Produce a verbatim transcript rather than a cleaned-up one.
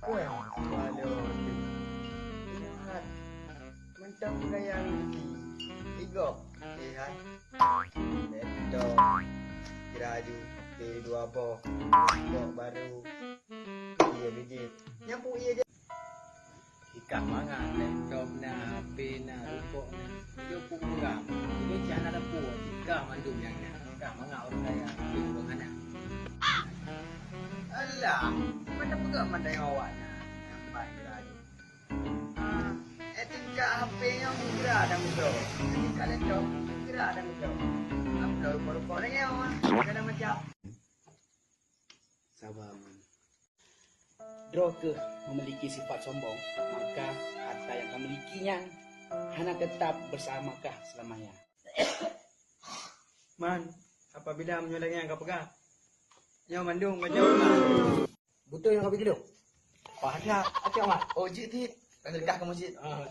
Waduh, ingat. Mantap gaya Ruki. Igok, lihat. Laptop, graju, P dua boh, laptop baru. Iya, bijit. Nyapu iya je. Ikah mangat, laptop na, H P na, rukok na. Itu pun murah. Itu cak na dapur, ikah mandum nyang na. Ikah mangat orang kaya, tapi urang hana. Alah, mana peugah mandai awak na. Nampak graju. Ah, eh, tingkat H P nyoe meugra dan meugra. Tingkat laptop meugra dan meugra. Apa rupa-rupa lagi awak? Segala macam. Sabar, Man. Droe keuh memiliki sifat sombong, maka harta yang kamu miliki nyan hana tetap bersama kah selamanya. Man, apabila meunyoe lagèe nyang kapeugah, nyoe mandum ka jaweueb, Man. Beutôi nyang kapeugah. Wah, ada. Ada, Man. Oh, jeuet cit. Ka geuleugah keu masjid. Ah.